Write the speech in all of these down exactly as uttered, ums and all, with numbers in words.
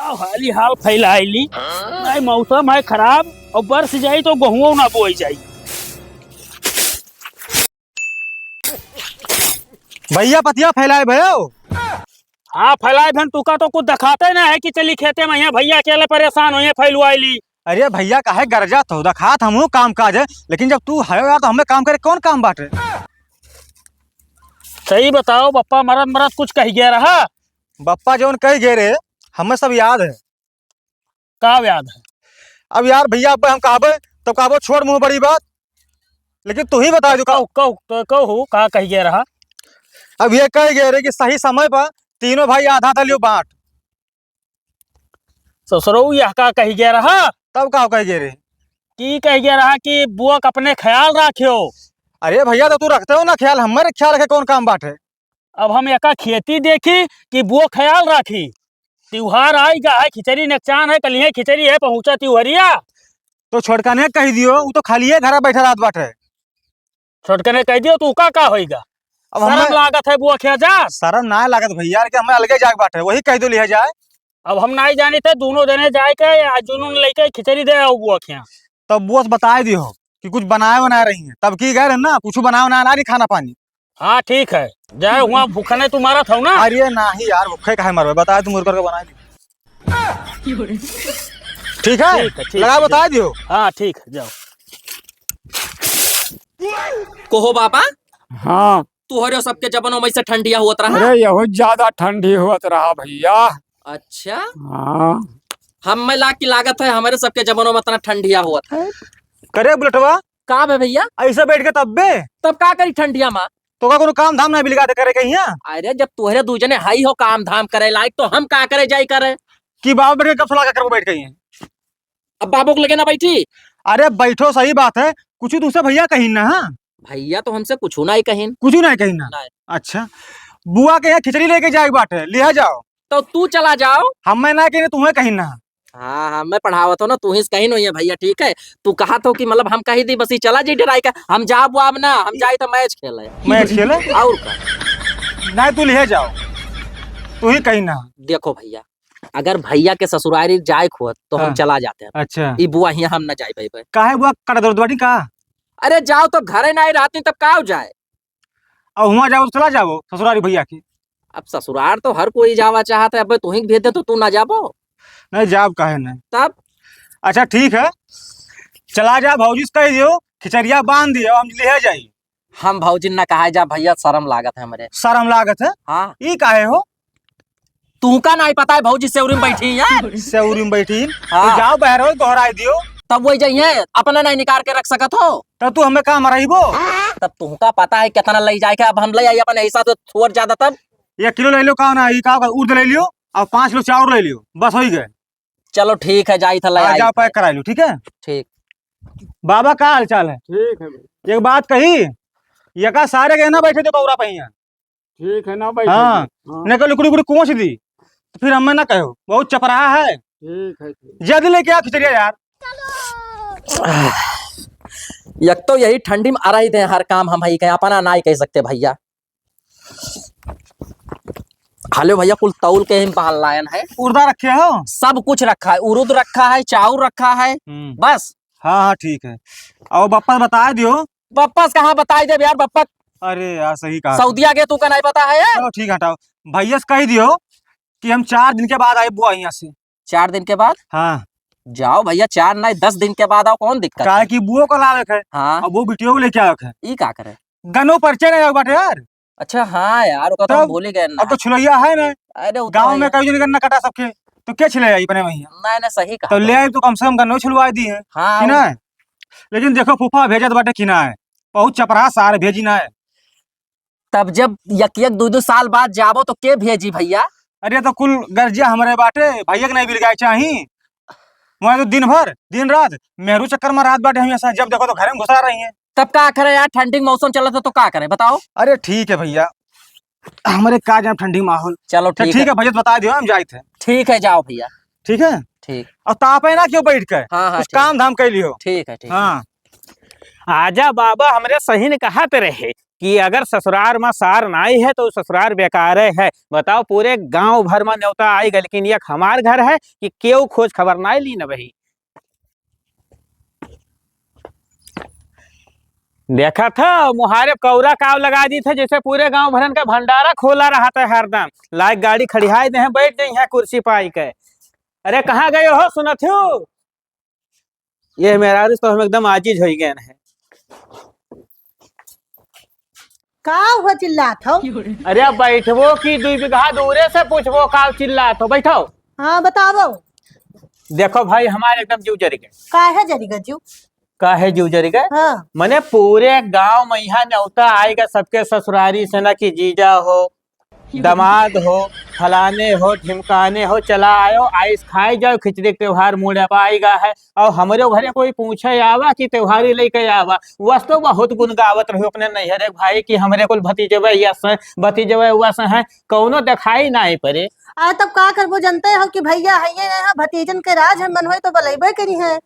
आओ, हाली हाल फैलाई ली। नहीं, मौसम है खराब और बरस जाई तो गहुओ ना बोई जाई। भैया, पतिया फैलाए भयो। हाँ, फैलाए भन, तुका तो कुछ दिखाते ना है कि चली खेते में, यहाँ भैया अकेले परेशान होइहैं, फैलवाई ली। अरे भैया, काहे गरजत हो? दिखात हमहू काम काज है, लेकिन जब तू है यार, तो हमें काम करे कौन काम बाटे? सही बताओ बप्पा, मरत मरत कुछ कहि गया रहा? बप्पा जौन कहि गए रहे, हमें सब याद है। का याद है? अब यार भैया, अब हम कहबे, तब कहबो छोड़ मुँह बड़ी बात, लेकिन तू ही बता दो का। कहो, कहो, तो कहो, का कहि गया रहा? अब ये कहि गए रहे कि सही समय पर तीनों भाई आधा आधा लियो बाँट। ससुरऊ, यह का कहि गया रहा? तब का कहि गए रहे? कि कहि गया रहा कि बुआ का अपने ख्याल राख्यो। अरे भैया, तो तू रखते हो ना ख्याल, हमारे ख्याल रखे कौन काम बाटे? अब हम एका खेती देखी कि बुआ ख्याल राखी? त्योहार आइगा है, खिचड़ी नकचान है, कलिहे खिचड़ी है, पहुँचा त्योहरिया। तो छोटकने कहि दियो, उ तो खालिए घरा बैठा रहत बाटे। छोटकने कहि दियो, तो उका का होइगा? अब शरम हमें लागत है बुआ खिया जा? शरम ना लागत भैया, कि हमें अलगे जाए के बाटे, वही कहि दो लिहे जाए। अब हम नाई जानी थे, दोनों जने जाए के या जुनून लेके खिचड़ी दे आओ बुआ खिया। तब बुआ से बताए दियो कि कुछ बनाए बनाए रही हैं, तब की गए रहे ना, कुछ बनाए बनाए ना रही खाना पानी। हाँ, ठीक है, जाए हुआ भूखने तू मारत हो ना। अरे नाही यार, भूखे काहे मरबे, बताए तू मुर्गर के बनाए दी। ठीक है, ठीक है, ठीक लगा है, बताए दियो। हाँ, ठीक है, जाओ। कहो बाबा। हाँ। तुहरे सबके जबनों में से ठंडिया होत रहा? अरे, यहू ज्यादा ठंडी होत रहा भैया। अच्छा। हाँ। हमें लाग की लागत है, हमरे सबके जबनों में इतना ठंडिया होत है। करे बुलटवा, का बे भैया? ऐसे बैठ के तब बे? तब का करी ठंडिया मा? तो का कोनो काम धाम ना बिलगा दे करे कहिया? अरे जब तोहरे दू जने हई हो काम धाम करे लायक तो हम का करे जाई करे? कि बाबा बैठ के गप सलाह करबो बैठ कहिया? अब बाबू के लगे ना बैठी। अरे बैठो, सही बात है, कुछ तुमसे भैया कहिन ना, हाँ? भैया तो हमसे कुछ ना ही कहिन। कुछ ना ही कहिन ना? नहीं। अच्छा, बुआ के यहाँ खिचड़ी लेके जाए के बाटे, लिहा जाओ। तो तू चला जाओ। हम मैं ना कहिन, तुम्हें कहिन ना। हाँ, हाँ, मैं पढ़ावत हो ना, तू ही से कहिन होइए भैया, ठीक है? तू कहत हो कि मतलब हम कही दी बस ही चला जी डराई का, हम जाब वाब ना, हम जाई तो मैच खेले। मैच खेले? और का? नहीं, तू लिहे जाओ, तू ही कहिन ना। देखो भैया, अगर भैया के ससुरारी जाए के होत तो हम हाँ। चला जाते हैं। अच्छा। ई बुआ हियाँ हम ना जाए पाइबे। काहे बुआ, कटा दर्द बाटी का? अरे जाओ तो घरे ना रहती तब का हो जाए? अब हुआं जाओ तो चला जाओ ससुरारी भैया के। अब ससुरार तो हर कोई जावा चाहत है, अब तू ही भेज दे तो तू ना जाबो? नहीं जाब काहे नहीं। तब? अच्छा ठीक है, चला जा, भौजी से कह दियो खिचड़िया बांध दियो, हम लिहे जाई। हम भौजी न कहा जा भैया, शर्म लागत है हमरे। शर्म लागत है? हाँ। ई काहे हो? तुमका नहीं पता है भौजी सेवरी में बैठी है। सेवरी में बैठी? हाँ। तो जाओ बहरो दोहराई दियो। तब वही जाइए, अपना नहीं निकाल के रख सकत हो। तब तू हमें का मराइबो? तब तुमका पता है कितना ले जाए के, अब हम ले आई अपने हिसाब से थोड़ ज्यादा तब। एक किलो ले लो का ना, ई का उर्द ले लियो और पाँच किलो चाउर ले लियो, बस हो ही गए। चलो ठीक है, जाई था ले हाँ, आई। जाओ पैक करा लो, ठीक है? ठीक। बाबा का हाल चाल है? ठीक है भाई। एक बात कही, यका सारे के ना बैठे दे कौरा पहिया। ठीक है ना बैठे हाँ, दे। हाँ। नहीं लुकड़ी उकड़ी कोच दी, तो फिर हमें ना कहो, बहुत चपराहा है। ठीक है, ठीक। जल्दी लेके आ खिचड़िया यार। एक तो यही ठंडी में अरही दे हर काम हम ही कहे, अपना ना ही कह सकते भैया। हेलो भैया, कुल तौल के हम बाहर लायन है। उर्दा रखे हो? सब कुछ रखा है, उरुद रखा है, चाउर रखा है, हम्म। बस। हाँ, हाँ, ठीक है। और बप्पा बताए दियो। बप्पा से कहाँ बताए देब यार, बप्पा। अरे यार, सही कहा। सऊदिया के तू का नहीं पता है यार? चलो ठीक है, हटाओ। भैया से कह दियो कि हम चार दिन के बाद आए बुआ यहाँ से। चार दिन के बाद? हाँ। जाओ भैया, चार नहीं, दस दिन के बाद आओ, कौन दिक्कत काहे है? कि बुओ को लावे के है। हाँ। अब वो बिटियों को लेके आवे के है। ई का करे? गनो परिचय नहीं आवे बाटे यार। अच्छा, हाँ यार, ओका तो हम तब भूल ही गए ना। अब तो छुलैया है ना। अरे, वो तो गाँव है में यार। कई जन गन्ना कटा सबके, तो के छुलैया अपने वहीं? नहीं, नहीं, सही कहा तो ले तुमने। आए तो कम से कम गन्नो छुलवा दी है, हाँ, कि वो ना? लेकिन देखो फूफा भेजत बाटे कि ना है, बहुत चपराहा सार भेजी ना है। तब जब एक एक दो दो साल बाद जाबो तो के भेजी भैया? अरे तो कुल गर्जिया हमरे बाटे, भैया के नहीं बिलगाए चाही। वहाँ तो दिन भर, दिन रात मेहरू चक्कर में रात बाटे हमेशा, जब देखो तो घरे में घुसा रही है। तब का करे यार, ठंडी के मौसम चलत है तो का करे बताओ? अरे ठीक है भैया, हमरे का जाम ठंडी माहौल। चलो तो ठीक ठीक है। है भैया, बता दियो हम जाइत है। ठीक है, जाओ भैया। ठीक है? ठीक। और तापे ना क्यों बैठ के, हाँ, हाँ, कुछ ठीक। काम धाम कर लियो। ठीक है, ठीक है। हाँ। आजा बाबा, हमरे सही ने कहा ते रहे, कि अगर ससुरार मा सार नाई है तो ससुरार बेकारे है। बताओ, पूरे गांव भर मा नेवता आइगा, लेकिन एक हमार घर है कि केहू खोज खबर नाई लीन भाई। देखत ह, मुहारे कौरा काव लगा दीत ह, जैसे पूरे गांव भरन का भंडारा खोला रहत है हरदम। लाइक गाड़ी खड़िहाई दे हैं, बैठ जइहैं कुर्सी पाई के। अरे, कहाँ गए हो, सुनत हो? ये मेहरारू तो हम एकदम आजिज होइ गए हैं। का हुआ चिल्लात हो? अरे, अब बैठबो कि दुई बीघा दूरे से पूछबो, का चिल्लात हो? बैठो। हाँ, बताओ। देखो भाई, हमारे एकदम जीव जरि गए। काहे जरि गए जीव? काहे जीव जरि गए? हाँ। मने पूरे गांव मा इहाँ नेवता आइगा सबके ससुरारी से ना कि जीजा हो, दमाद हो, फलाने हो, ढिमकाने हो, चला आयो, आइस खाए जाओ, खिचड़ी के त्योहार मुड़े पाइगा है। और हमरे घरे कोई पूछे आवा कि त्योहारी लइके आवा, वस तो बहुत गुन गावत रहो अपने नैहरे भाई कि हमरे कुल भतीजवे यस हैं, भतीजवे वस हैं, कौनो देखाई नाई पड़े। आ, तब का करबो, जनते हो कि भैया है ये है, भतीजन के राज है, मन होए तो बलैबे करी है।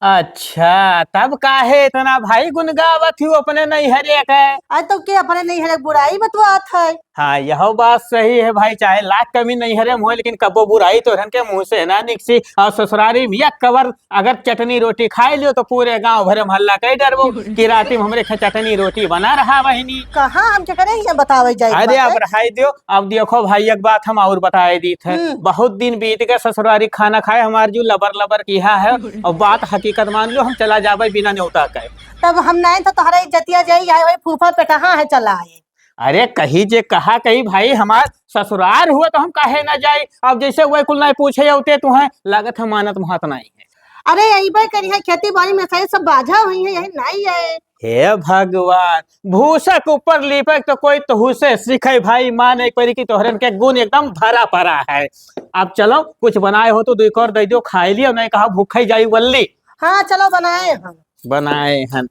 अच्छा, तब काहे इतना भाई गुन गावत हो अपने नैहरे के? आज तो के अपने नैहरे के बुराई बतवात है? हाँ, यह बात सही है भाई, चाहे लाख कमी नैहरे में होए, लेकिन कबो बुराई तोहरन के मुँह से ना निकसी। और ससुरारी में एक कवर अगर चटनी रोटी खाए लियो तो पूरे गांव भरे में हल्ला कइ डरबो कि राती में हमरे खे चटनी रोटी बना रहा बहिनी। कहाँ हम केकरे हियाँ बतावे जाई अरे बात अब है? रहाई दियो। अब देखो भाई, एक बात हम और बताए दीत है। हम्म। बहुत दिन बीत गए ससुरारी खाना खाए, हमार जीव लबर लबर किहा है। और बात हकीकत मान लो, हम चला जाबे बिना नेवता के। तब हम नहीं तो तोहरा इज्जतिया जाई, आए वही फूफा पे कहाँ है चला आए। अरे कही जे कहा कही भाई, हमार ससुरार हुआ तो हम काहे ना जाई। अब जैसे वही कुल नहीं पूछे होते तुहें, लागत है मानत महत नहीं है। अरे अइबे करी है, खेती बाड़ी में सही सब बाझा हुई है, यही नहीं है। हे भगवान, भूसा के ऊपर लीपे तो कोई तोहू से सीखे भाई, माने एक परी की तोहरन के गुण एकदम भरा पड़ा है। अब चलो, कुछ बनाए हो तो दुई कौर दे दो, खाए लियो, नहीं कहा भूखे जाई वल्ली। हाँ, चलो बनाए हम। बनाए हन।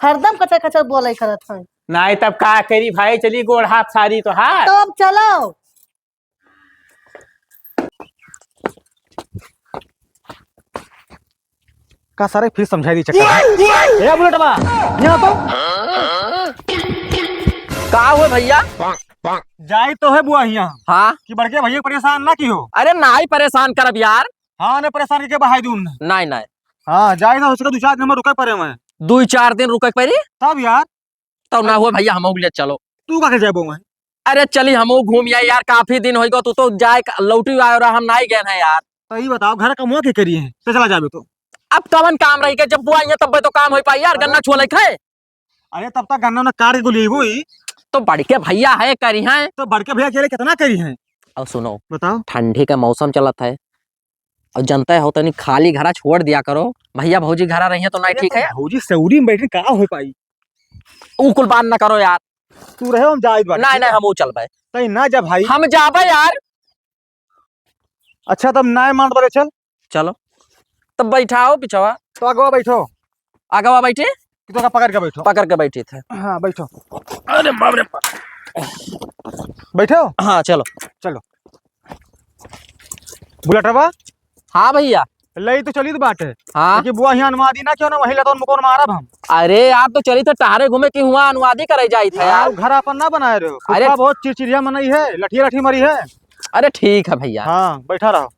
हरदम कचर कचर बोले करत हैं। नहीं तब का करी भाई, चली गोड़ हाथ सारी तो हाथ। तो अब चलो। का सारे फिर समझाई दी चक्कर। ए बुलेटवा, यहाँ तो। का हुआ भैया? जाई तो है बुआ हियाँ। हाँ। कि बड़के भैया परेशान ना किहो। अरे नाई परेशान करब यार। हाँ, ने परेशान के बहाई दून। नाई, नाई। हाँ, जाई ना, उसका दो चार दिन में रुके पड़े मैं। दो चार दिन रुके पड़ी? तब यार। तब ना हुआ भैया, हमहू ले चलो। तू का के जाबो मैं? अरे चली, हमहू घूम आई यार, काफी दिन होइ गो, तू तो जाए क-, लौटी आयो रहा, हम नाई गए हैं यार। तो ये बताओ, घर का मुँह के करी है? तो चला जाबे तो। अब कवन काम रही के, जब बुआ आई है तब तो काम होइ पाई यार, अरे गन्ना छुआ लेके। अरे तब तक गन्ना ना काट के गुली हुई। तो बड़के भैया है, करी हैं। तो बड़के भैया के लिए कितना करी हैं? अब सुनो, बताओ। ठंडी का मौसम चलत है, और जनता हो तनी खाली घरा छोड़ दिया करो, भैया भौजी घरा रही है तो नहीं अरे ठीक तो है। भौजी सौरी में बैठे का हो पाई? उ कुल बात ना करो यार। तू रहे, हम जाइत बाटे, नहीं, ठीक नहीं, है? हम उ चलबे। तई ना जा भाई। हम जाबे यार। अच्छा, तब नाय मान पड़े, चल। चलो। तब बैठाओ पिछवा। तो आगवा बैठो। आगवा बैठी? कि तो का पकड़ के बैठो। पकड़ के बैठी थे। हाँ, बैठो। अरे बाप रे बाप। बैठो। हाँ, चलो। चलो। बुलेटवा? हाँ भैया। लई तो चलित बाटे। हाँ। लेकिन बुआ हियाँ अनुवादी ना क्यों ना, वहीं लतौन मुकोन मारब हम। अरे यार, तो चली थे टहरे घूमे कि हुआँ अनुवादी करे जाई थे यार। यार, घर अपन ना बनाए रहो। अरे। कुत्ता बहुत चिड़चिड़िया मनई है, लठिया लठी मरी है। अरे ठीक है भैया। हाँ, बैठा रहो।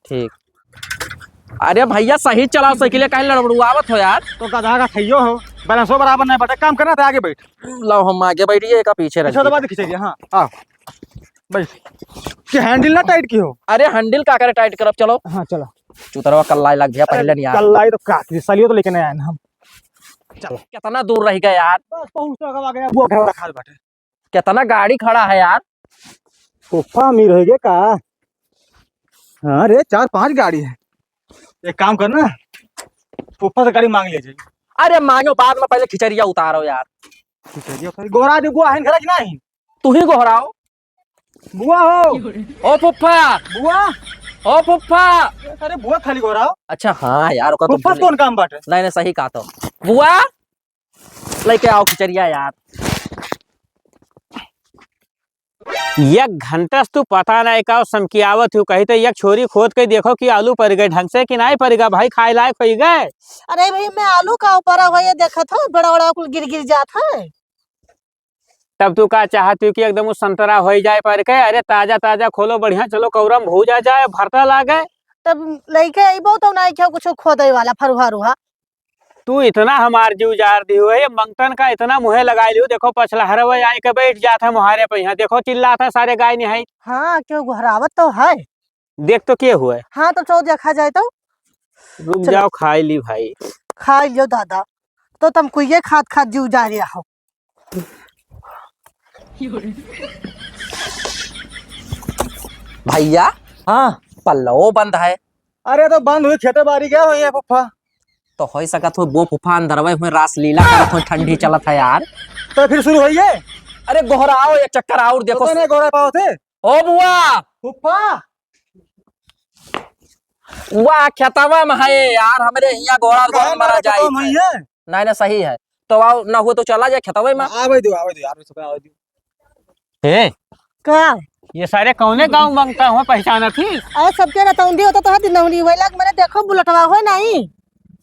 ठीक। अरे भैया, सही चलाओ साइकिल, काहे लड़बड़ुआवत हो यार? तो गधा का खइयो हो, बैलेंसो बराबर नहीं बटे, काम करना था, आगे बैठ। लो, हम आगे बैठिए, का पीछे रख पीछे दबा दीजिए। दे खींचेगी, हाँ, आओ। बैठ। कि हैंडल ना टाइट की हो? अरे हैंडल का करे टाइट करब, चलो। हाँ, चलो। चुतरवा कल्लाई लग गया अरे, पहले नहीं यार। कल्लाई तो काट दी, सलियो तो लेके नहीं आए ना हम। चलो। कितना दूर रह गया यार? बस पहुंच तो आगे, आगे, वो घर रखा बाटे। कितना गाड़ी खड़ा है यार। फूफा अमीर हो गए का? हाँ रे, चार पांच गाड़ी है। एक काम करना, फूफा से गाड़ी मांग ले जाइए। अरे मांगो, बाद में पहले खिचड़िया उतारो यार। खिचड़िया उतारी, गोरा दे बुआ है घर की नहीं? तू ही गोहराओ। बुआ हो। ओ फूफा। बुआ। ओ फूफा। अरे बुआ खाली गोहराओ। अच्छा हाँ यार, ओका तो फूफा से भूल कौन काम बाटे? नहीं, नहीं, सही कहा तो। बुआ, लेके आओ खिचड़िया यार। एक घंटा से तू पता नहीं का समकियावत हूँ, कही तो एक छोरी खोद के देखो कि आलू पड़ गए ढंग से कि नहीं पड़ गए भाई, खाए लायक हो गए। अरे भाई, मैं आलू का ऊपर हो, ये देखत हो, बड़ा बड़ा कुल गिर गिर जात है। तब तू का चाहत हो कि एकदम उ संतरा होइ जाए पर के? अरे ताजा ताजा खोलो, बढ़िया, चलो कौरम भूजा जाए, भरता लागे। तब लइके अइबो तो नाहीं क्यों कुछ खोदे वाला फरुहा रुहा। तू इतना हमार जीव जार दिहो है, मंगतन का इतना मुँहे लगाइ लियो। देखो पछलहरवे आइके बैठ जात है मुहारे पे, यहाँ देखो चिल्लात है सारे गाय निहाई। हाँ, क्यों गोहरावत तो है। देख तो के हुआ है। हाँ, तो चलो देखा जाए तो। रुक चलो। जाओ, खाइ ली भाई। खाइ लियो दादा, तो तुम कुइये खात खात जीव जा रहा हो। भइया। हाँ। पल्लवो बंद है। अरे, तो बंद हुई, खेते बारी गए हुई है फुफ्फा। तो होइ सकत हो वो फुफ्फा अंदरवे हुए रासलीला करत हो, ठंडी चलत है यार। तो फिर शुरू होइए। अरे गोहराओ, एक चक्कर और देखो। तो नहीं गोहरा पाओ थे। ओ बुआ। फुफ्फा। वाह, खेतवा में है यार, हमरे हियाँ गोहरा गोहरा मरा जाए। नहीं, नहीं, सही है। तो आओ, ना हो तो चला जाए खेतवे में। आवे दो, आवे दो यार, आवे दो। ए, का? ये सारे कौने गाँव मंगता हुआ पहचाना थी? अरे, सबके रतौंधी होता तो हद नहुरी हुए लाग, मैंने देखो बुलटवा हो नहीं।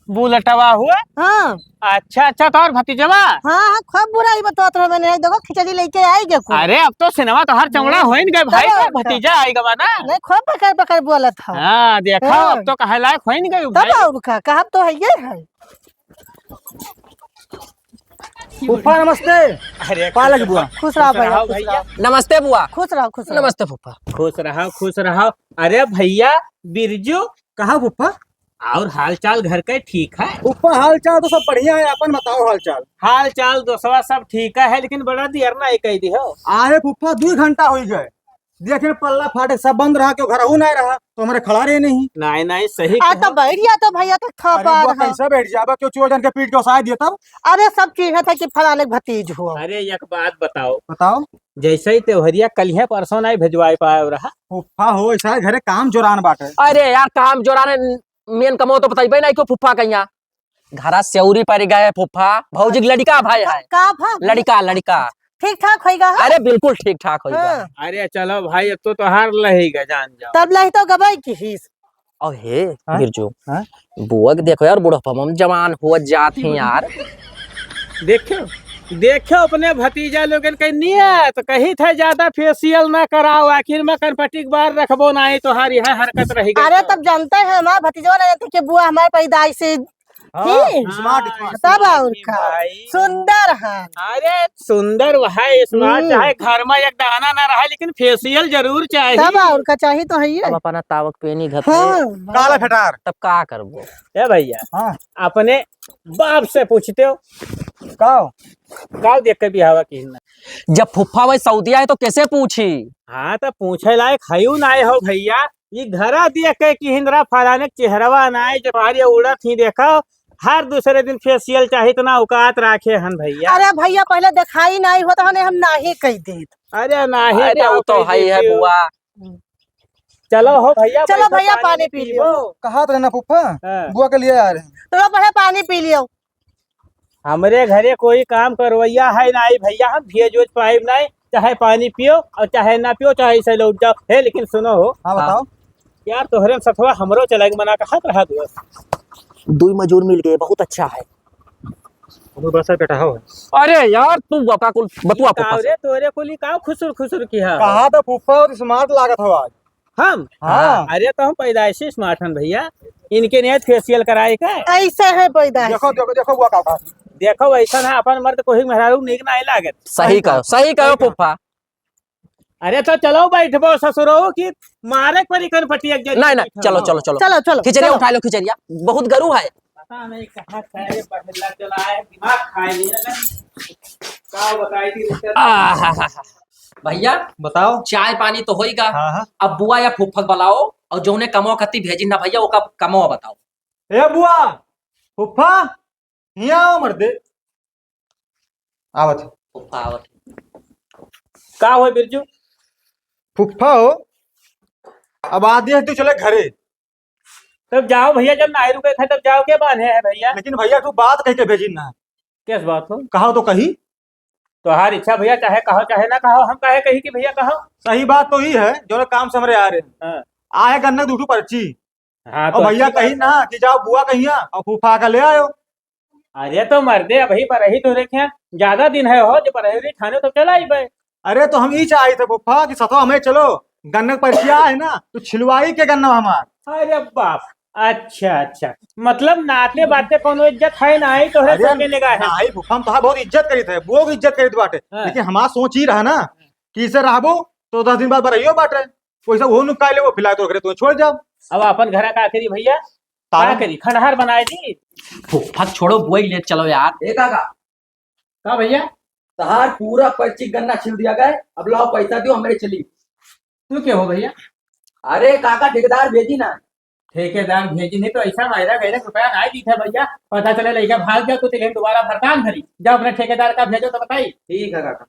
बुलटवा हुआ? हाँ। अच्छा, अच्छा, तो और भतीजवा? हाँ, हाँ, खूब बुराई बतात रहे मैंने, देखो खिचड़ी लेके आई गए खूब। अरे, अब तो सिनेमा तो हर चौड़ा हाँ। होइन गए भाई, तब तो और का? भतीजा आई गवा ना। नहीं, खूब पकड़ पकड़ बोलत हो। हाँ, देखो, हाँ। अब तो कहे लायक होइन गए तब भाई। और का, कहब तो है ये है। फुफ्फा नमस्ते। अरे, पालक बुआ। खुश रहो भैया, खुश रहो। नमस्ते बुआ। खुश रहो, खुश रहो। नमस्ते फुफ्फा। खुश रहो, खुश रहो। अरे भैया बिरजू। कहा फुफ्फा? और हाल चाल घर के ठीक है? फुफ्फा हाल चाल तो सब बढ़िया है, अपन बताओ हाल चाल। हाल चाल दोस्तवा सब ठीक है, लेकिन बड़ा देर ना कह दी हो। आहे फुफ्फा, दो घंटा हो गए, देखिन पल्ला फाटक सब बंद रहा, क्यों घरहू नाहीं रहा, तो हमरे खड़ा रहे नहीं। नाहीं, नाहीं, सही आ, तो कहा। बैठ जा तो भैया, तो खा अरे पा बुआ, रहा। कैसे बैठ जाबा, क्यों चोर जान के पीट के ओसाय दिया तब? अरे सब चीज है था कि फलाने के भतीज हुआ। अरे एक बात बताओ। बताओ। जैसे ही त्योहरिया कलिहे परसों नाहीं भेजवाए पाए रहा। फुफ्फा हो, ऐसा है घरे काम जोरान बाटे। अरे यार, काम जोरान है, मेन कमो तो बताइबे नाहीं क्यों फुफ्फा कहिया। घरा सेउरी परि गए फुफ्फा, भौजी के लड़िका भाई है। का भा? लड़िका, लड़िका। ठीक ठाक होइगा, हाँ? अरे बिल्कुल ठीक ठाक होइगा। हाँ। अरे चलो भाई, अब तो तोहार लहिगा जान जाओ। तब लही तो गबई किहिस। अहे, हाँ? बिरजू, हाँ? बुआ के देखो यार, बुढ़ापा में जवान हुआ जात हैं यार। देखो, देखो अपने भतीजा लोगन के नियत, कही थे ज्यादा facial ना कराओ, आखिर में कनपटी के बार रखबो नाहीं, तोहार यह हरकत रही गई अरे तो। तब जानते हैं हमार भतीजवा ना जानते कि बुआ हमारे पैदाइश से हाँ, की? Smart, smart। तब और का? भाई। सुंदर है। अरे, सुंदर है, smart, हम्म। चाहे घर में एक दाना ना रहे, लेकिन facial जरूर चाहिए। तब और का चाहिए तो है ये। अब अपना तावक पेनी घर हाँ। पे। काला फटार। तब का करबो? ए भैया, हाँ। अपने बाप से पूछते हो। का? का देख के बिहावा की ना? जब फुफ्फा वही सऊदिया है तो कैसे पूछी? हाँ, तो पूछे लायक हयू नाहीं हो भैया। ई घरा देख के कि हिंदरा फलाने के चेहरवा नाहीं, जब हमारी उड़त ही देखो, हर दूसरे दिन facial चाहित ना औकात राखे हन भैया। अरे भैया, पहले देखाई नाहीं होता हने, हम नाहीं कह देत। अरे नाहीं अरे, का वो तो कह है, है देती हो। बुआ। चलो हो भैया, चलो बैठो, भैया, पानी पानी पी पी लियो। लो। कहा तो ना फुफ्फा, हाँ। बुआ के लिए आ रहे हैं। चलो पहले पानी पी लियो। हमरे घरे कोई काम करवैया है नाहीं भैया, हम भेज ओज पाइब नाहीं, चाहे पानी पियो और चाहे ना पियो, चाहे ऐसे लौट जाओ। हे, लेकिन सुनो हो। हाँ, बताओ। यार, तोहरे सथवा हमरो चले के मना कहत रहा तू। दुई मजूर मिल गए, बहुत अच्छा है। वो बस है बेटा, हो। अरे यार, तू बता कुल, बतुआ ई का फुफ्फा से। रे, तोरे कुल ई का खुसुर खुसुर किहा? कहा तो फुफ्फा और smart लागत हो आज। हम? हाँ। अरे, तो हम पैदाइशी smart हन भैया, इनके नियत facial कराए का? ऐसे है पैदाइश। देखो, देखो, देखो, बुआ का बात। देखो, ऐसा ना अपन मर्द कोई मेहरारू नीक नाहीं लागत। सही कहो, सही कहो, फुफ्फा। अरे, तो चलो बैठबो ससुरो कि मारे पर इकन पटिया के नाहीं, नाहीं, चलो, चलो, चलो। चलो, चलो, खिचड़िया चलो। उठा लो, खिचड़िया। बहुत गरू है। पता नहीं कहाँ से ये पहला चला है, दिमाग खाए नहीं है। का बताई थी रिश्तेदार? आहाहा। भैया, बताओ। चाय पानी तो होइगा। हाँ, हाँ। अब बुआ या फुफ्फा के बुलाओ और जौने कमवा कत्ती भेजी ना भैया, ओका कमवा बताओ। ए बुआ, फुफ्फा, हियाँ आओ मर्दे। आवत है। फुफ्फा आवत है। का हो बिरजू? फुफ्फा हो, अब आदेश दो चले घरे। तब जाओ भैया, जब नाहीं रुके थे तब जाओ, के बांधे है भैया? लेकिन भैया तू बात कह के भेजी ना। किस बात हो? कहो तो कही। तोहार इच्छा भैया, चाहे कहो चाहे ना कहो, हम काहे कही कि भैया कहो? सही बात तो ई है, जो काम से हमरे आ रहे हैं। हाँ। आहे गन्ने दू ठो पर्ची। हाँ, और तो भैया अच्छी बात कही है। ना कि जाओ बुआ कहिया और फूफा का ले आयो। अरे तो मर्दे, अबही बरही तोरे के यहाँ ज्यादा दिन है हो, जो बरही उरही ठाने तो चला अइबे। अरे तो हम ई चाहित है फूफा कि सथवा हमें चलो, गन्ना के पर्चिया है ना, तो छिलवाई के गन्ना हमार। अरे बाप, अच्छा अच्छा, मतलब नाते बाते कौनो इज्जत है नाहीं तोहरे अरे सबके निगाह है। नाहीं फूफा, हम तोहार बहुत इज्जत करित है, बुआ की इज्जत करित बाटे। हाँ। लेकिन हमार सोच ई रहा ना कि इसे रहबो तो दस दिन बाद बरहियो बाटे, वैसे वो नुकाई ले, वो फिलहाल तो घरे तो छोड़ जाओ। अब अपन घर का करी भैया, का तारन। करी, खंडहर बनाए दी। फूफा छोड़ो, बुआ ही ले चलो यार। ए काका, का भैया? तहार पूरा पर्ची गन्ना छिल दिया गया, अब लाओ पैसा दियो, हमरे चली। तू के हो भैया? अरे काका, ठेकेदार भेजी ना। ठेकेदार भेजी नहीं तो ऐसा मायरा गैरे रुपया ना दी थे भैया, पता चले लइका भाग जाओ तो तिले दोबारा भरतान धरी। जाओ अपने ठेकेदार का भेजो तो बताई। ठीक है काका।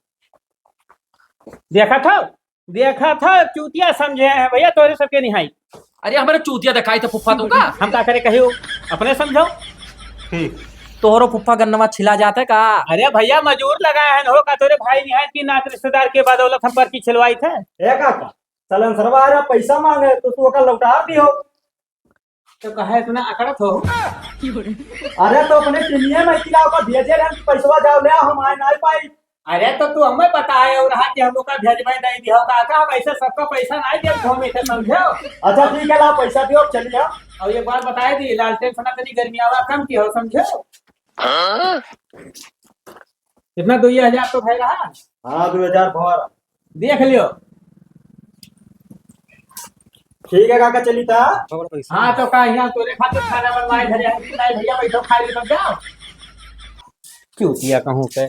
देखा था, देखा था, चूतिया समझे हैं भैया तोरे सबके निहाई। अरे हमारे चूतिया दिखाई थे फूफा तुमका। हम का करे कहियो, अपने समझो। ठीक। तोहरो फूफा गन्नवा छिला जाते का? अरे भैया मजूर लगाए हैं हो का तोरे भाई निहाई की नात रिश्तेदार के बदौलत हम पर्ची छिलवाई थे। ए काका, सलेंसरवा आ रहा पैसा मांगे तो तू ओका लौटा दियो। तो कहे इतना अकड़त हो? अरे तो अपने टीनिये में किला ओका भेजे रहन कि पैसवा जाओ ले आओ, हम आए नाहीं पाई। अरे तो तू हमें बताए और रहा कि हम ओका भेजबे नहीं दियो का, का हम ऐसे सबका पैसा नहीं दे, हम इसे समझो। अच्छा ठीक है, ला पैसा दियो, चलिए। और ये बात बताए दी, लालटेन सना तनी गर्मी आवा कम की हो, समझो। हाँ? कितना, दुई हजार तो भय रहा? हाँ, दुई हजार भर। देख लियो। ठीक है काका, चली ता। हाँ, तो का यहाँ तोरे खातिर खाना बनवाए धरे हैं कि नहीं भैया, बैठो, खा ली, तब जाओ। चूतिया कहूँ के।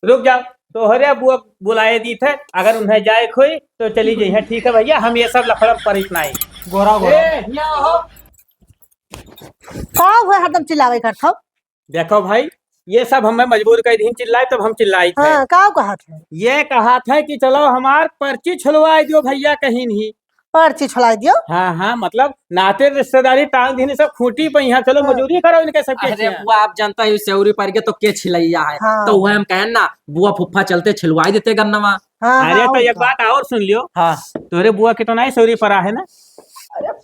रुक जाओ, तोहरे बुआ बुलाए दी थे, अगर उन्हें जाए खोई तो चली जाइए। ठीक है भैया, हम ये सब लफड़ा पर इतना ही। गोरा, गोरा। ए, यहाँ हो। का हुआ, हरदम चिल्लावे करत हो? देखो भाई, ये सब हमें मजबूर कर दीन चिल्लाए, तब हम चिल्लाई थे। हाँ, का कहत है? ये कहत है कि चलो हमार पर्ची छुलवाए दियो भैया कहीं नहीं। पर्ची छुलवाए दियो? हाँ, हाँ, मतलब नाते रिश्तेदारी टांग दीन सब खूंटी पे यहाँ, चलो हाँ। मजूरी करो इनके सबके अरे यहाँ। बुआ, आप जानता है, सेवरी पर के तो के छिलैया है, हाँ। तो वह हम कहन ना, बुआ फुफ्फा चलते छिलवाए देते गन्नवा। हाँ, अरे हाँ, तो एक बात और सुन लियो। हाँ। तोरे बुआ के तो नहीं सेवरी परा है ना? अरे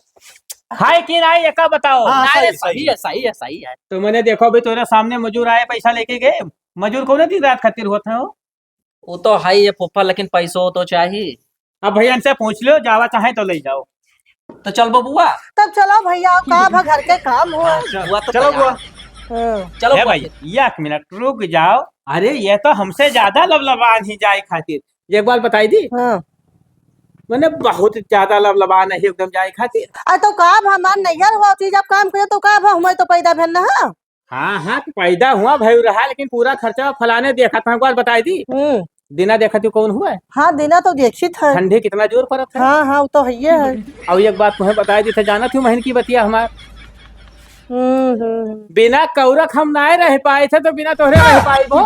है कि नहीं, एका बताओ। हाँ, नहीं, सही, सही सही। है, सही है, सही है। तो मैंने देखो अभी तोरे सामने मजूर आए, पैसा लेके गए। मजूर कौन दिन रात खातिर होत है हो? वो तो है ये फूफा, लेकिन पैसो तो चाहिए। अब भैया इनसे पूछ लो, जावा चाहे तो ले जाओ। तो चल बबुआ। तब चलो भैया, का भा घर के काम हो। हाँ, चल। बुआ तो चलो तैयार बुआ। है। हाँ। चलो ए बुआ। भाई, एक मिनट रुक जाओ। अरे ये तो हमसे ज्यादा लबलबान ही जाए खातिर। एक बात बताई दी। हाँ। मैंने बहुत ज्यादा लबलबान है एकदम जाए खातिर। आ तो का भा हमार नैहर हुआ थी जब काम करे तो का भा हमें तो पैदा भेल ना है। हाँ, हाँ, तो पैदा हुआ भाई रहा, लेकिन पूरा खर्चा फलाने देखा था, एक बार बताई दी। हम्म। दिना देखा तू कौन हुआ है? हाँ, दिना तो देखी था। ठंडी कितना जोर पड़त है। हाँ, हाँ, वो तो है ही है। और एक बात तुम्हें बताई दी थे, जाना थी महन की बतिया हमार। हम्म, हम्म। बिना कौरक हम ना रह पाए थे, तो बिना तोहरे रह पाई वो।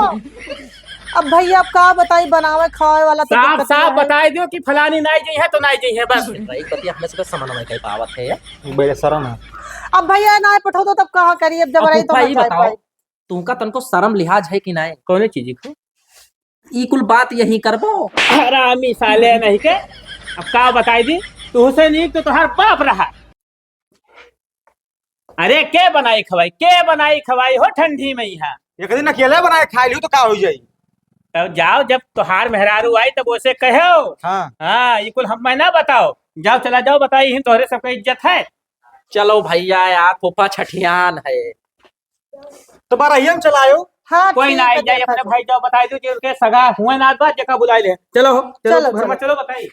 अब भैया, अब का बताई, बनावे खावे वाला तो साफ, दिक्कत साफ नहीं है। बताई दियो कि फलानी नाई जइहे तो नाई जइहे, बस। भाई, पति हमें से समझ में कहीं पावत है। बेशरम है। अब भैया ना पठो तो तब कहा करी, अब जब अब रही तो फूफा ना ई जाए बताओ, पाई। तुमका तनको शर्म लिहाज है कि नहीं? कौने चीज को? ई कुल बात यही करबो? हरामी साले नहीं के। अब का बताई दी? तू हुसैन ई तो तोहार बाप रहा। अरे के बनाई खवाई, के बनाई खवाई हो ठंडी में यहाँ? एक दिन अकेले बनाए खाए लियो तो का हो जाई? तब जाओ, जब तोहार मेहरारू आई तब उसे कहो। हाँ। हाँ, ये कुल हम मैं ना बताओ। जाओ, चला जाओ, बताई ही तोहरे सबका इज्जत है। चलो भैया, यार फूफा छठियान है। तो बरहिया में चलायो। हाँ, कोई ठीक ना है, आई जाए, देखा अपने जाए। भाई जाओ बताई दो, जे उनके सगा हुए ना बा, जेका बुलाई ले। चलो, चलो, चलो, घर में चलो। चलो, बताई।